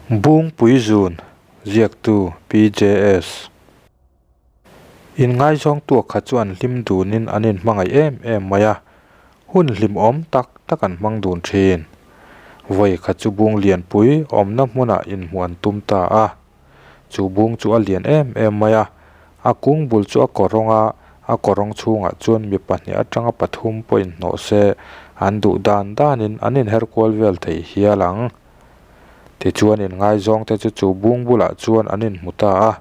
Bungpui zun, ziaktu PJS. Inngaizawng tuak kha chu an hlim dunin an inhmangaih em em mai a, hun hlimawm tak tak an hmang dun thin. Vawi khat chu bung lianpui awmna hmunah inhmuh an tum ta a. Chu bung chu a lian em em mai a, a kung bul chu a kawrawng a, a kawrawng chhungah chuan mi pahnih atanga pathum pawh inhnawh se an duh dan danin an inher kual vel thei hial ang. Tichuan inngaizawngte chu chu bung bulah chuan an inhmu ta a.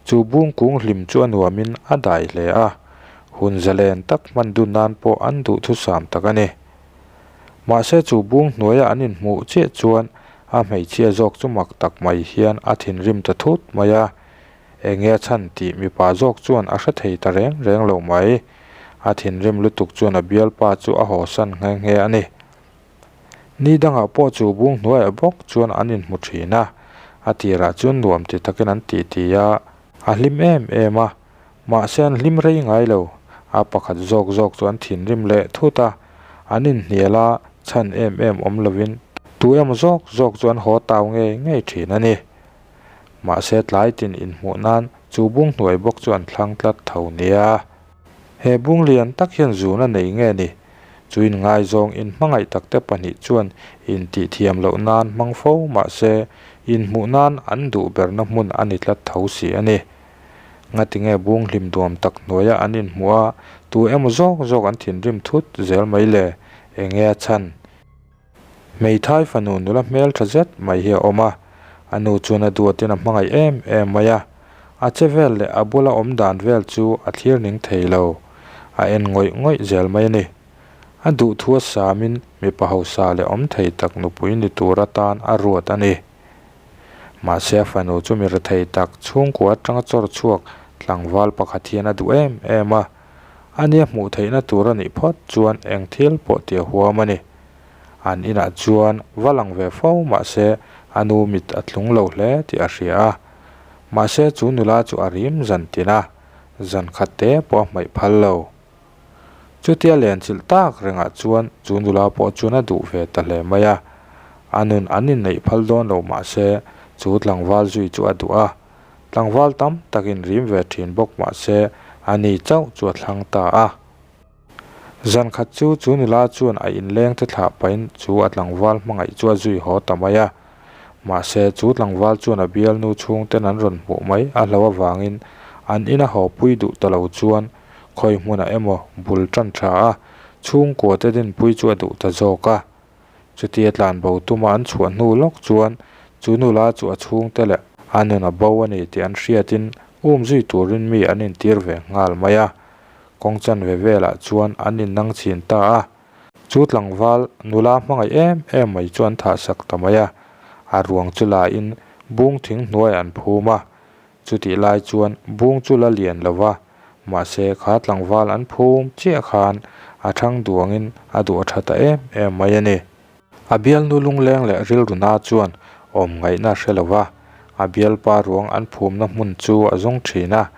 Chu bung kung hlim chu a nuamin a dai hle a, hun zalen tak hman dun nan pawh an duhthusam tak a ni. Mahse chu bung hnuaia an inhmuh chiah chuan a hmeichhia zawk chu mak tak mai hian a thinrim ta thut mai a, enge a chhan tih mipa zawk chuan a hre thei ta reng reng lo mai. A thinrim lutuk chuan a bialpa chu a hawsan nghe nghe a ni. Ni dangah pawh chu bung hnuaiah bawk chuan an inhmu thin a, a tirah chuan nuam ti takin an ti ti a, a hlim em em a, mahse an hlim rei ngai lo, a pakhat zawk zawk chu an thinrim leh thut a, an inhnial a, chhan em em awm lovin tu emaw zawk zawk chu an haw tau ngei ngei thin a ni. Mahse tlai tin inhmuh nan chu bung hnuai bawk chu an thlang tlat tho nia. He bung lian tak hian zun a nei nge ni? Chu inngaizawng inhmangaih takte pahnih chuan intihthiam loh nan hmang fo mah se, inhmuh nan an duh berna hmun a ni tlat tho si a ni. Ngatinge bung hlim duam tak hnuaia an inhmuh a, tu emaw zawk zawk an thinrim thut zel mai le? Enge a chhan? Hmeithai fanu nula hmel tha zet mai hi a awm a, a nu chuan a duatin a hmangaih em em mai a, a che vel leh a bula awm dan vel chu a thlir ning thei lo, a en ngawih ngawih zel mai a ni. A duhthu a samin mipa hausa leh awm thei tak nupui ni tur atan a ruat a ni. Mahse a fanu chu mi rethei tak chhungkua atanga chawr chhuak tlangval pakhat hian a duh em em a, A nia hmuh theihna tur a nih phawt chuan eng thil pawh tih a huam a ni. An inah chuan va lang ve fo mahse a nu mit a tlung lo hle tih a hria a. Mahse chu nula chu a rim zan tin a, zan khat te pawh a hmaih phal lo. Chutia len chilh tak rengah chuan chu nula pawh chuan a duh ve ta hle mai a. A nun an inneih phal dawn lo mahse chu tlangval zui chu a duh a. Tlangval tam takin rim ve thin bawk mah se a ni chauh chu a thlang ta a. Zan khat chu chu nula chuan a inleng te thlah pahin chu a tlangval hmangaih chu a zui haw ta mai a. Mahse chu tlangval chuan a bialnu chhungten an rawn hmuh mai a hlo avangin an ina haw pui duh ta lo chuan khawi hmunah emaw bul tan tha a, chhungkua te dinpui chu a duh ta zawk a. Chutia tlanbo tuma an chhuah hnu lawk chuan chu nula chu a chhungte leh a nun a bo a ni tih an hriatin um zui turin mi an intir ve nghal mai a. Kawng chanve velah chuan an innang chhin ta a. Chu tlangval nula hmangaih em em mai chu an thahsak ta mai a. A ruang chu lain bung thing hnuaiah an phum a. Chutih lai chuan bung chu la lian lo va, mahse kha tlangval an phum chiah khan a thang duangin a duh a tha ta em em mai a ni. A bialnu lungleng leh rilruna chuan awm ngaihna a hre lo va, a bialpa ruang an phumna hmun chu a zawng thin a,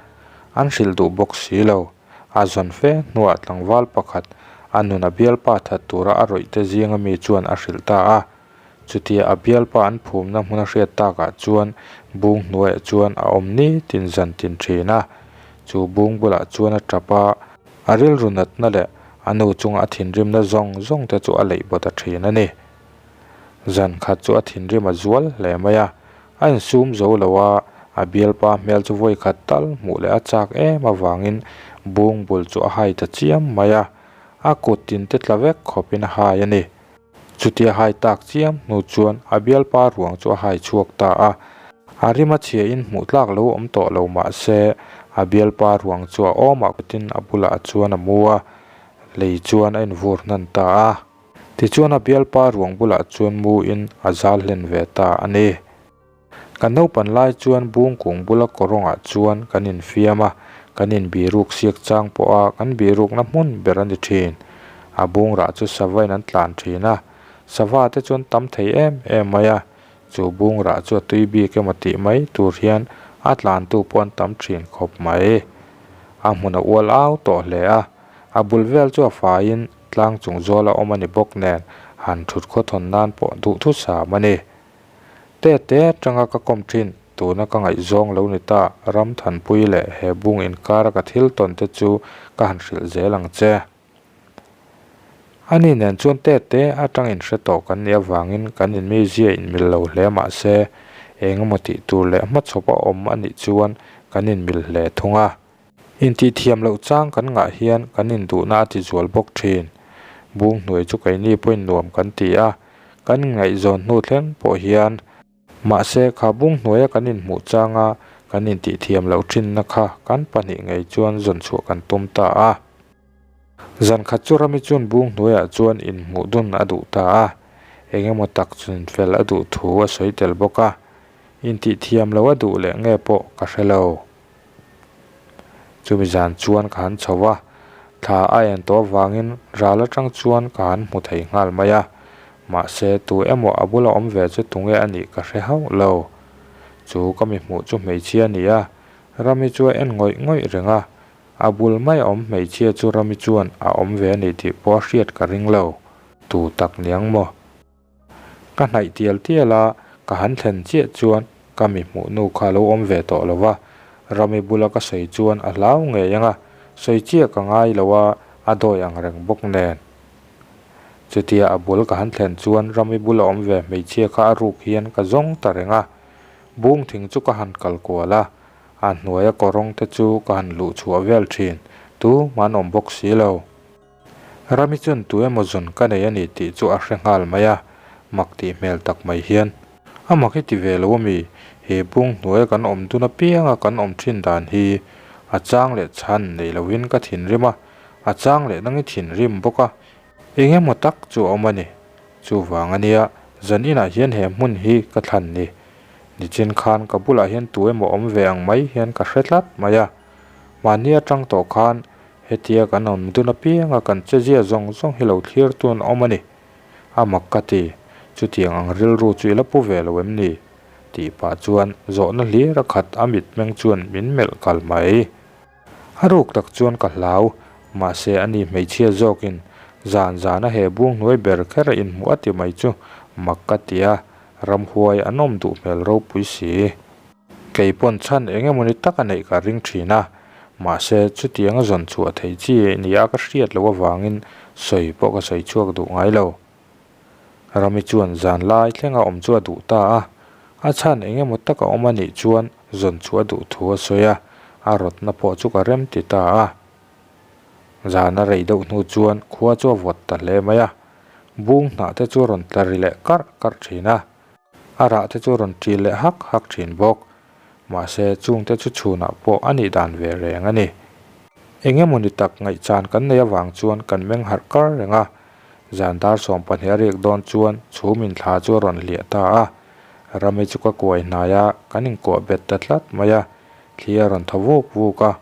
an hrilh duh bawk si lo. A zawn fe hnuah tlangval pakhat a nun a bialpa that tura a rawihte zinga mi chuan a hrilh ta a. Chutia a bialpa an phumna hmun a hriat takah chuan bung hnuaiah chuan a awm ni tin zan tin thin a. Chu bung bulah chuan a tap a, a rilru natna leh a nu chunga a thinrimna zawng zawng te chu a leih baw ta thin a ni. Zan khat chu a thinrim a zual hle mai a, a insum zo lo a, a bialpa hmel chu vawi khat tal hmuh leh a chak em avangin bung bul chu a hai ta chiam mai a, a kut tin te tla vek khawpin a hai a ni. Chutia hai tak chiam hnu chuan a bialpa ruang chu a hai chhuak ta a, a rim a chhia in hmuh tlak lo awm tawh lo mah se a bialpa ruang chu a awmah kutin a bulah chuan a mu a, lei chuan a invur hnan ta a. Tichuan a bialpa ruang bulah chuan mu in a zal hlen ve ta a ni. Kan naupan lai chuan bung kung bula kawrawngah chuan kan infiam a, kan inbiruk siak chang pawh a kan birukna hmun ber a ni thin. A bung rah chu sava in an tlan thin a, sava te chuan tam thei em em mai a, chu bung rah chu a tui bik emaw tih mai tur hian a tlantu pawh an tam thin khawp mai. A hmun a ual au tawh hle a, a bul vel chu a faiin tlang chung zawl a awm a ni bawk nen han thut khawthawn nan pawh duhthusam a ni. Tete atanga ka kawm thin, tuna ka ngaihzawng lo ni ta, Ramthanpui leh he bung inkara ka thil tawn te chu ka han hrilh zel ang che. Ani nen chuan tete atang inhre tawh kan nih avangin kan inmizia inmil lo hle mah se, eng emaw tih tur leh hmachhawp a awm a nih chuan kan inmil hle thung a. Intihthiam loh chang kan ngah hian kan induhna a tizual bawk thin. Bung hnuai chu keini pawhin nuam kan ti a, kan inngaihzawn hnu thleng pawh hian. Mahse, kha bung hnuaia kan inhmuh changa kan intihthiam loh thinna kha kan pahnih ngei chuan zawn chhuah kan tum ta a. Zan khat chu Rami chuan bung hnuaiah chuan inhmuh dun a duh ta a, eng emaw tak chun fel a duh thu a sawi tel bawk a, intihthiam loh a duh leh nge pawh ka hre lo. Chumi zan chuan ka han chho a, thla a en tawh avangin ral atang chuan ka han hmu thei nghal mai a, mahse tu emaw a bula awm ve chu tunge a nih ka hre hauh lo. Chu ka mi hmuh chu hmeichhia a ni a, Rami chu a en ngawih ngawih reng a, a bul mai a awm hmeichhia chu Rami chuan a awm ve a ni tih pawh a hriat ka ring lo. Tu tak niang maw? Ka hnaih tial tial a, ka han thlen chiah chuan ka mi hmuh nu kha a lo awm ve tawh lo va, Rami bula ka sawi chuan a hlau ngei ang a, sawi chiah ka ngai lo a, a dawi ang reng bawk nen. Chutia a bul ka han thlen chuan Rami bula awm ve hmeichhia kha a ruk hian ka zawng ta reng a, bung thing chu ka han kal kual a, a hnuaia kawrawng te chu ka han luh chhuah vel thin, tu hman awm bawk si lo. Rami chuan tu emaw zawn ka nei a ni tih chu a hre nghal mai a, mak tih hmel tak mai hian. A mak hi ti ve lo a mi, he bung hnuaia kan awm dun apianga kan awm thin dan hi a chang leh chhan nei lovin ka thinrim a, a chang leh nang i thinrim bawk a, eng emaw tak chu a awm a ni. Chuvang a nia, zan inah hian he hmun hi ka thlan ni. Nichin khan ka bulah hian tu emaw awm ve ang mai hian ka hre tlat mai a, mahni atang tawh khan Hetia kan awm dun apianga kan chezia zawng zawng hi lo thlir tu an awm a ni. A mak ka ti, chutiang ang rilru chu i la pu ve lo em ni? tih pah chuan zawhna hlir a khat a mitmeng chuan min melh kal mai. A ruk tak chuan ka hlau, mahse ani hmeichhia zawkin zan zana he bung hnuai ber kher a inhmuh a ti mai chu mak ka ti a, ramhuai an awm duh hmel ropui si. Kei pawn chhan eng emawni tak a neih ka ring thin a, mahse chutiang a zawn chhuah theih chi nia ka hriat loh avangin sawi pawh ka sawi chhuak duh ngai lo. Rami chuan zan lai thlenga awm chu a duh ta a, a chhan eng emaw tak a awm a nih chuan zawn chhuah a duh thu a sawi a, a rawtna pawh chu ka rem ti ta a. Zan a rei deuh hnu chuan khua chu a vawt ta hle mai a, bung hnah te chu a rawn tla ri leh karh karh thin a. A rah te chu rawn ṭil leh hak hak ṭhin bawk. Mahse, chungte chu chhunah pawh a nih dan ve reng a ni. Eng emawni tak ngaihchan kan neih avang chuan kan meng harh kar reng a. Zan dar 12 a riak dawn chuan chhum inthla chu a rawn hliah ta a. Rami chu ka kuai hnai a, kan inkuah bet ta tlat mai a. Thli a rawn thaw vuk vuk a,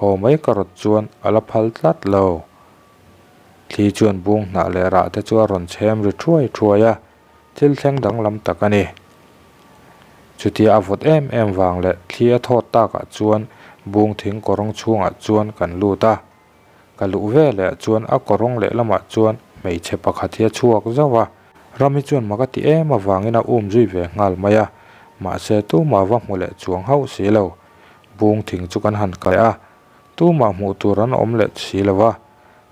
haw mai ka rawt chuan a la phal tlat lo. Thli chuan bung hnah leh rah te chu a rawn chhem ri thuai thuai a. Thil thleng danglam tak a ni. Chutia a vawt em em vang leh thli a thawt takah chuan bung thing kawrawng chhungah chuan kan lut a. Ka luh ve leh chuan a kawrawng lehlamah chuan hmeichhe pakhat hi a chhuak zauh a. Rami chuan mak a ti em avangin a um zui ve nghal mai a. Mahse tumah va hmu leh chuang hauh si lo. Bung thing chu kan han kai a. Tumah hmuh tur an awm leh si lo va.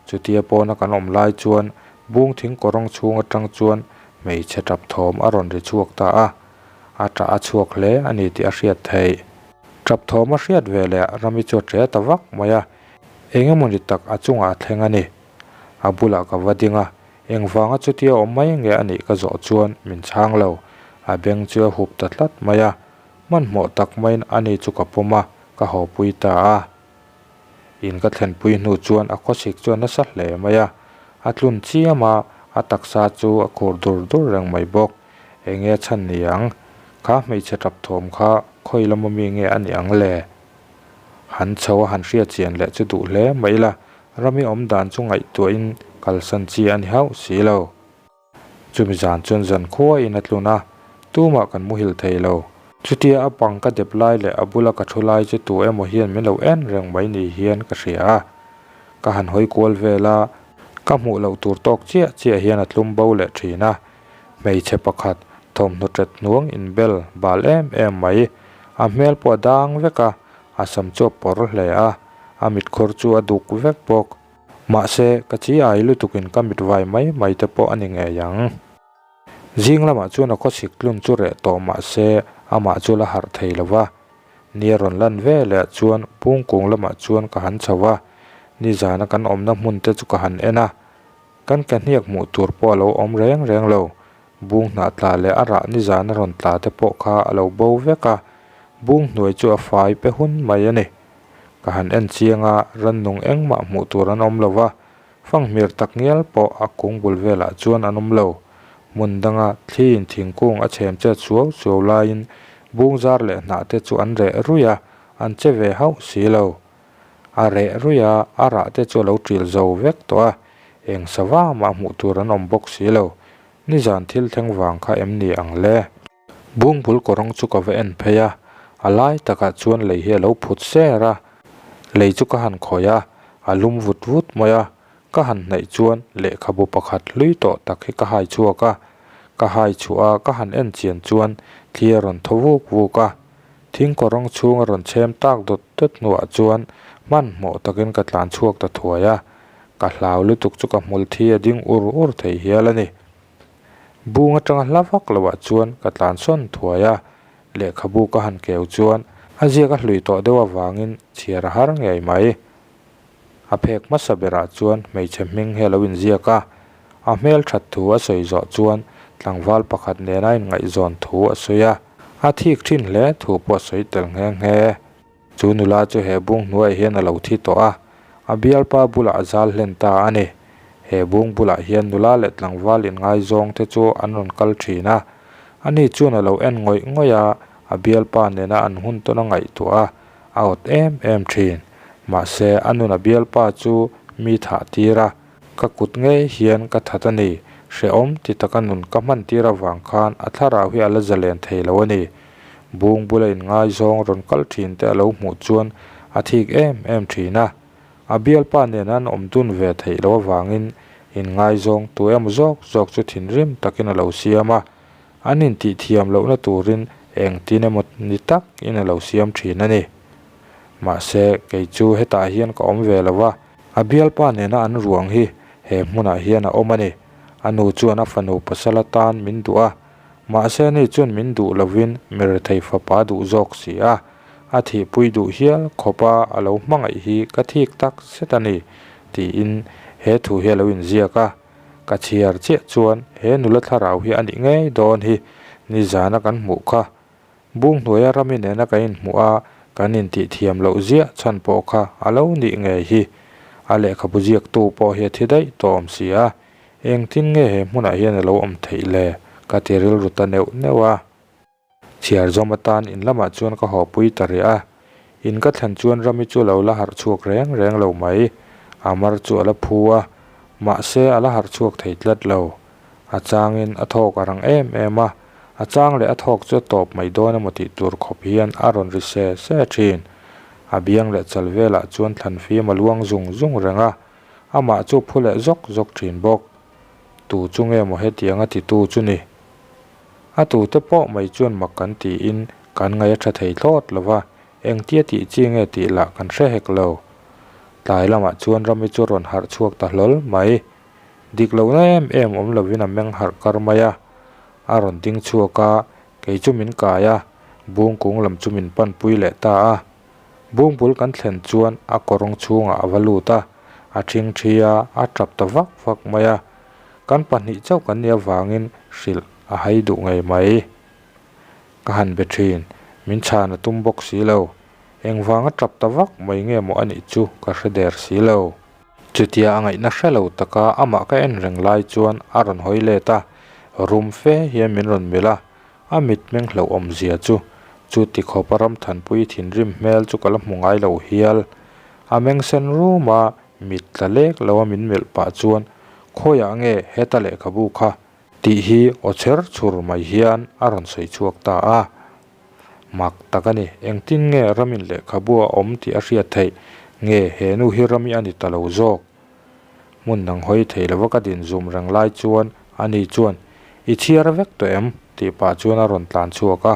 Chutia pawna kan awm lai chuan bung thing kawrawng chhung atang chuan hmeichhe tap thawm a rawn ri chhuak ta a, a tah a chhuak hle a ni tih a hriat theih. Tap thawm a hriat ve leh Rami chu a ṭe ta vak mai a, eng emawni tak a chungah a thleng a ni. A bulah ka va ding a, engvanga chutia awm mai nge a nih ka zawh chuan min chhang lo, a beng chu a hup ta tlat mai a, hmanhmawh tak maiin ani chu ka pawm a, ka hawpui ta a. In ka thlenpui hnu chuan a khawsik chu a nasa hle mai a, a tlun chiam a, a taksa chu a khur dur dur reng mai bawk. Enge a chhan ni ang? Kha hmeichhe tap thawm kha khawi lama mi nge a nih ang le? Han chho a han hriat chian leh chu duh hle mai ila, Rami awm dan chu ngaihtuahin kalsan chi a ni hauh si lo. Chumi zan chuan zan khuaiin a tlun a, tumah kan muhil thei lo. Chutia a pang ka dep lai leh a bula ka thu lai chu tu emaw hian min lo en reng mai ni hian ka hria a. Ka han hawi kual vel a, ka hmuh loh tur tawk chiah chiah hian a tlum bo leh thin a. Hmeichhe pakhat, Thawmhnaw ṭet hnuang inbel bal em em mai. A hmel pawh a dang vek a, a sam chu a pawr hle a, a mitkhur chu a duk vek bawk. Mahse, ka chi ai lutukin ka mit vai mai mai te pawh a ni ngei ang. Zing lamah chuan a khawsik tlun chu reh tawh mah se amah chu la harh thei lo va. Ni a rawn lan ve leh chuan Pungkung lamah chuan ka han chho va, nizana kan awmna hmun te chu ka han en a. Kan ke hniak hmuh tur pawh a lo awm reng reng lo. Bung hnah tla leh a rah nizana rawn tla te pawh kha a lo bo vek a, bung hnuai chu a fai pe hun mai a ni. Ka han en chiang a, rannung engmah hmuh tur an awm lo va, Fanghmir tak ngial pawh a kung bul velah chuan an awm lo. Hmun danga thliin thingkung a chhem chet suau suau laiin bung zar leh hnah te chu an reh ruih a, an che ve hauh si lo. A reh ruih a, a rah te chu a lo ṭil zo vek tawh a, eng sava mah hmuh tur an awm bawk si lo. Nizan thil thleng vang kha em ni ang le? Bung bul kawrawng chu ka va en phei a, a lai takah chuan lei hi a lo phut ser a, lei chu ka han khawih a, a lum vut vut mai a, ka han hnaih chuan lehkhabu pakhat hlui tawh tak hi ka hai chhuak a, ka hai chhuah a ka han en chian chuan thli a rawn thaw vuk vuk a, thing kawrawng chhung a rawn chhem tak dawt dawt hnuah chuan hmanhmawh takin ka tlan chhuak ta thuai a, ka hlau lutuk chu ka hmul thi a ding ur ur thei hial a ni. Bung atanga hla vak loh ah chuan ka tlan sawn thuai a, lehkhabu ka han keu chuan a ziak a hlui tawh deuh avangin chhiar a har ngei mai. A phek hmasa berah chuan hmeichhe hming hi a lo inziak a, a hmel that thu a sawi zawh chuan tlangval pakhat nena inngaihzawn thu a sawi a, a thik thin hle thu pawh a sawi tel nghe nghe. Chu nula chu he bung hnuaiah hian a lo thi tawh a, a bialpa bulah a zal hlen ta a ni. He bung bulah hian nula leh tlangval inngaizawng te chu an rawn kal thin a. Ani chuan a lo en ngawih ngawih a, a bialpa nena an hun tawn a ngaihtuah a, a awt em em thin. Mahse, a nun a bialpa chu mi thah tir a, ka kut ngei hian ka that a ni. Hrehawm ti taka nun ka hman tir avang khan a thlarau hi a la zalen thei lo a ni. Bung bula inngaizawng rawn kal thin te a lo hmuh chuan a thik em em thin a. A bialpa nen an awm dun ve theih loh avangin inngaizawng tu emaw zawk zawk chu thinrim takin a lo siam a, an intih thiam lohna turin engtin emaw ni takin a lo siam thin a ni. Mahse, kei chu hetah hian ka awm ve lo va, a bialpa nena an ruang hi he hmunah hian a awm a ni. A nu chuan a fanu pasal atan min duh a, Mahse ani chuan min duh lovin mirethei fapa duh zawk si a, a thihpui duh hial khawpa a lo hmangaih hi ka thik tak zet a ni, tiin he thu hi a lo inziak a. Ka chhiar chiah chuan he nula thlarau hi a nih ngei dawn hi nizana kan hmuh kha. Bung hnuaia rami nena kan inhmuh a, kan intih thiam loh ziah chhan pawh kha a lo nih ngei hi. A lehkhabu ziaktu pawh hi a thi daih tawh awm si a, Engtin nge he hmunah hian a lo awm theih le? Ka ti rilru ta neuh neuh a. Chhiar zawm atan in lamah chuan ka hawpui ta rih a. In ka thlen chuan Rami chu a lo la harh chhuak reng reng lo mai. A mar chu a la phu a, mahse a la harh chhuak thei tlat lo. A changin a thawk a rang em em a, a chang leh a thawk chu a tawp mai dawn emaw tih tur khawp hian a rawn ri se se thin. A biang leh chal velah chuan thlan fim a luang zung zung reng a. Amah chu phu leh zawk zawk thin bawk. Tu chu nge maw hetianga titu chu ni? A tute pawh mai chuan mak kan tiin kan ngaih a tha thei thlawt lo va, engtia tih chi nge tih lah kan hre hek lo. Tlai lamah chuan Rami chu rawn harh chhuak ta hlawl mai. Dik lohna em em awm lovin a meng harh kar mai a. A rawn ding chhuak a, kei chu min kai a, bung kung lam chu min panpui leh ta a. Bungbul kan thlen chuan a kawrawng chhungah a va lut a, a ṭhing ṭhi a, a ṭap ta vak vak mai a. Kan pahnih chauh kan nih avangin hrilh a hai duh ngei mai. Ka han be ṭhin, min chhan a tum bawk si lo. Engvanga ṭap ta vak mai nge maw a nih chu ka hre der si lo. Chutia a ngaihna hre lo taka amah ka en reng lai chuan a rawn hawi let a, rum fe hian min rawn melh a, A mitmeng hlauhawm zia chu, chu ti khawpa Ramthanpui thinrim hmel chu ka la hmu ngai lo hial. A meng sen rum a, mit tla lek lo a min melh pah chuan, Khawiah nge heta lehkhabu kha? Tih hi aw chher chhur mai hian a rawn sawi chhuak ta a. Mak tak a ni, engtin nge Ramin lehkhabu a awm tih a hriat theih? Nge he nu hi Rami a ni ta lo zawk? Hmun dang hawi thei lova ka din zum reng lai chuan ani chuan, I chhiar vek tawh em? Tih pah chuan a rawn tlan chhuak a,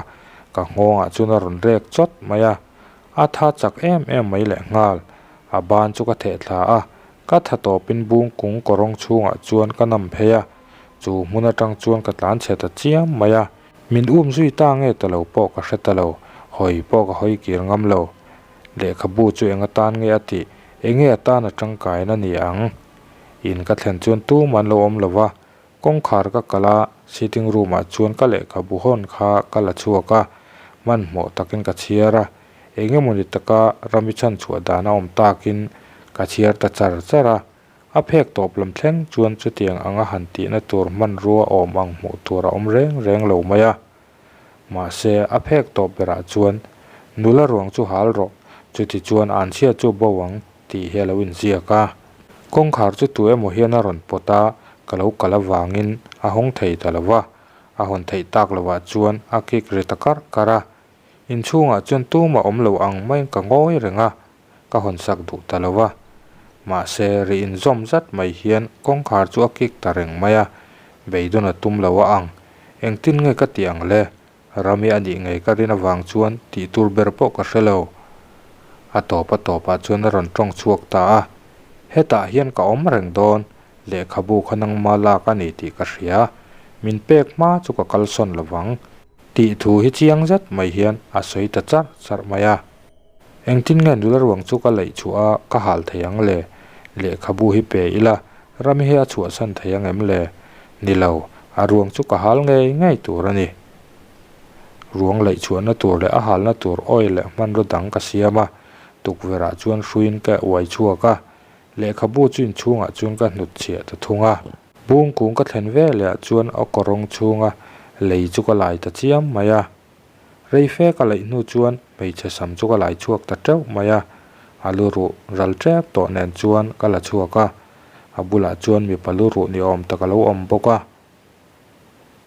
ka nghawngah chuan a rawn rek chawt mai a. A tha chak em em mai lehnghal. A ban chu ka theh thla a, ka tha tawpin bung kung kawrawng chhungah chuan ka nam phei a, chu hmun atang chuan ka tlan chhe ta chiam mai a. Min um zui ta nge ta lo pawh ka hre ta lo, hawi pawh ka hawi kir ngam lo. Lehkhabu chu eng atan nge a tih, enge atan a tangkain a ni ang? In ka thlen chuan tum an lo awm lo va, Kawngkhar ka kal a, sitting room ah chuan ka lehkhabu hawn kha ka la chhuak a, hmanhmawh takin ka chhiar a, eng emawni taka rami chhan chhuah dan a awm takin ka chhiar ta char char a, a phek tawp lam thleng chuan chutiang anga han tihna tur hmanrua awm ang hmuh tur a awm reng reng lo mai a. Mahse, a phek tawp berah chuan, Nula ruang chu hal rawh, chuti chuan anchhia chu bo ang, tih hi a lo inziak a. Kawngkhar chu tu emaw hian a rawn pawt a, ka lo kal avangin a hawng thei ta lo va. A hawn theih tak lovah chuan a kik ri ta karh karh a. Inchhungah chuan tumah awm lo ang maiin ka ngawi reng a, ka hawn sak duh ta lo va. Mahse, ri inzawm zat mai hian kawngkhar chu a kik ta reng mai a, beidawn a tum lo a ang. Engtin nge ka tih ang le? Rami a nih ngei ka rin avang chuan tih tur ber pawh ka hre lo. A tawp a tawpah chuan a rawn tawng chhuak ta a, Hetah hian ka awm reng dawn, lehkhabu kha nangma lak a ni tih ka hria, min pek hma chu ka kalsawn lo vang. Tih thu hi chiang zet mai hian a sawi ta charh charh mai a. Engtin nge nula ruang chu ka laih chhuah a ka hal thei ang le? Lehkhabu hi pe ila, ram hi a chhuahsan thei ang em le? Ni lo, a ruang chu ka hal ngei ngei tur a ni. Ruang laih chhuahna tur leh a halna tur oil leh hmanraw dang ka siam a, tukverhah chuan hruiin ka uai chhuak a, lehkhabu chu inchhungah chuan ka hnutchhiah ta thung a. Bung kung ka thlen veleh ah chuan a kawrawng chhunga lei chu ka lai ta chiam mai a. Rei fe ka laih hnu chuan hmeichhe sam chu ka lai chhuak ta teuh mai a, a lu ruh ral tep tawh nen chuan ka la chhuak a, a bulah chuan mipa lu ruh ni awm tak a lo awm bawk a.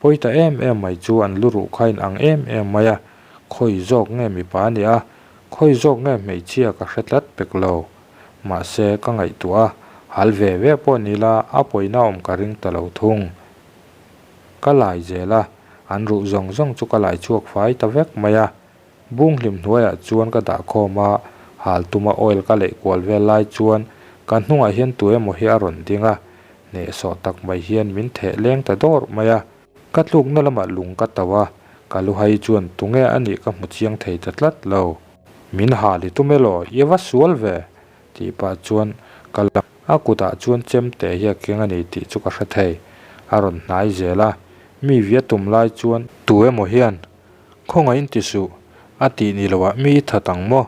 Pawi ta em em mai chu an lu ruh kha in ang em em mai a, khawi zawk nge mipa a nih a, khawi zawk nge hmeichhia ka hre tlat pek lo. Mahse ka ngaihtuah a, hal ve ve pawh ni la a pawina awm ka ring ta lo thung. Ka lai zel a, an ruh zawng zawng chu ka lai chhuak fai ta vek mai a. Bung hlim hnuaiah chuan ka dah khawm a, hal tuma oil ka leih kual vel lai chuan ka hnungah hian tu emaw hi a rawn ding a, hnehsawh tak mai hian min theh leng ta dawrh mai a. Ka tlukna lamah lung ka tauh a, ka luhai chuan tunge a nih ka hmu chiang thei ta tlat lo. Min hal i tum elaw, i va sual ve! Tih pah chuan ka la a kutah chuan chem teh hi a keng a ni tih chu ka hre thei. A rawn hnai zel a, mi via tum lai chuan tu emaw hian khawngaihin ti suh a tih ni loah mi i that ang maw?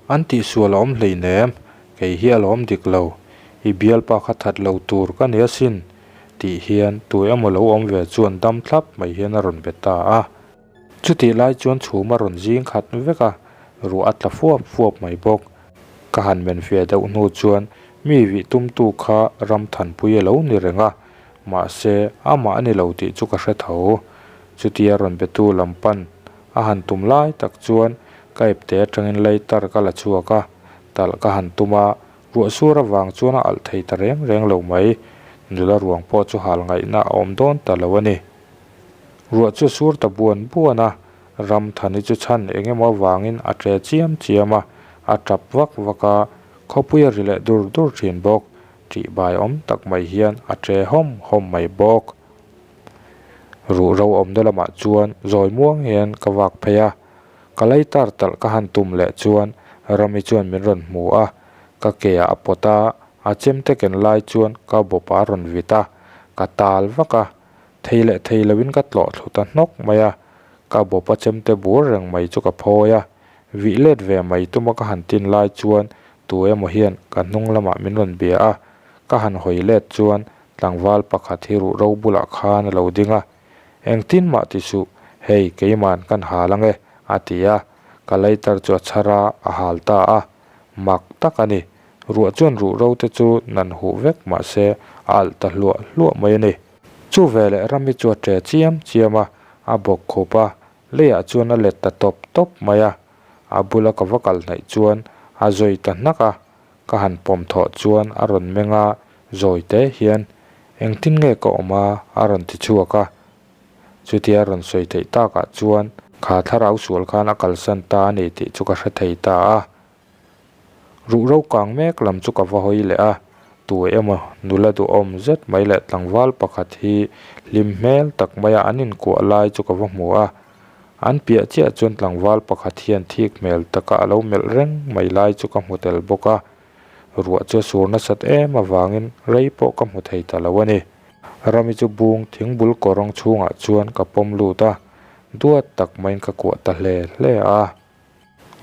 An tihsual a awm hleinem, kei hi a lawm dik lo, i bialpa kha that lo tur ka ni asin tih hian tu emaw lo awm ve chuan dam thlap mai hian a rawn be ta a. Chutih lai chuan chhum a rawn zing khat vek a, ruah a tla fuap fuap mai bawk. Ka han men fiah deuh hnu chuan mi vih tumtu kha Ramthanpui a lo ni reng a, mahse amah a ni lo tih chu ka hre tho. Chutia rawn betu lam pan a han tum lai tak chuan ka ipte atangin lighter ka la chhuak a, talh ka han tum a, ruah sur avang chuan a alh thei ta reng reng lo mai. Nula ruang pawh chu hal ngaihna a awm dawn ta lo a ni. Ruah chu a sur ta buan buan a, Ramthani chu chhan eng emaw avangin a ṭe chiam chiam a, a ṭap vak vak a, khawpui a ri leh dur dur ṭhin bawk, ṭihbai awm tak mai hian a ṭe hawm hawm mai bawk. Ruhro awmna lamah chuan zawi muang hian ka vak phei a, ka leitar talh ka han tum leh chuan Rami chuan min rawn hmu a, ka ke ah a pawt a, a chemte ken lai chuan ka bawp a rawn vit a, ka tal vak a, Thei leh thei loin ka tlawh thlu ta hnawk mai a, ka bawpa chemte bur reng mai chu ka phawi a, vih let ve mai tuma ka han tin lai chuan tu emaw hian ka hnung lamah min rawn bia a, ka han hawi let chuan tlangval pakhat hi ruh ro bulah khan a lo ding a, Engtin mah ti suh, hei keiman kan hal ange a ti a, ka lighter chu a chhar a, a hal ta a, mak tak a ni. Ruah chuan ruh ro te chu nan huh vek mahse a alh ta hluah hluah mai a ni. Chu veleh Rami chu a ṭe chiam chiam a, a bawk khup a, leiah chuan a let ta tawp tawp mai a. A bula ka va kal hnaih chuan a zawi ta hnak a, ka han pawm thawh chuan a rawn meng a, zawi te hian, Engtin nge ka awm a? a rawn ti chhuak a. Chutia rawn sawi theih takah chuan kha thlarau sual khan a kalsan ta a ni tih chu ka hre thei ta a. Ruhro kang mek lam chu ka va hawi leh a, tu emaw nula duhawm zet mai leh tlangval pakhat hi hlim hmel tak maia an inkuah lai chu ka va hmu a. An piah chiah chuan tlangval pakhat hian thik hmel taka a lo melh reng mai lai chu ka hmu tel bawk a. Ruah chu a sur nasat em avangin rei pawh ka hmu thei ta lo a ni. Rami chu bung thingbul kawrawng chhungah chuan ka pawm lut a, duat tak maiin ka kuah ta hle hle a.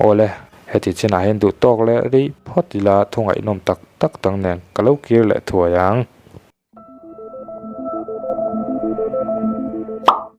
Awle, heti chinah hian duh tawk leh rih phawt ila thu ngaihnawm tak tak dang nen ka lo kir leh thuai ang.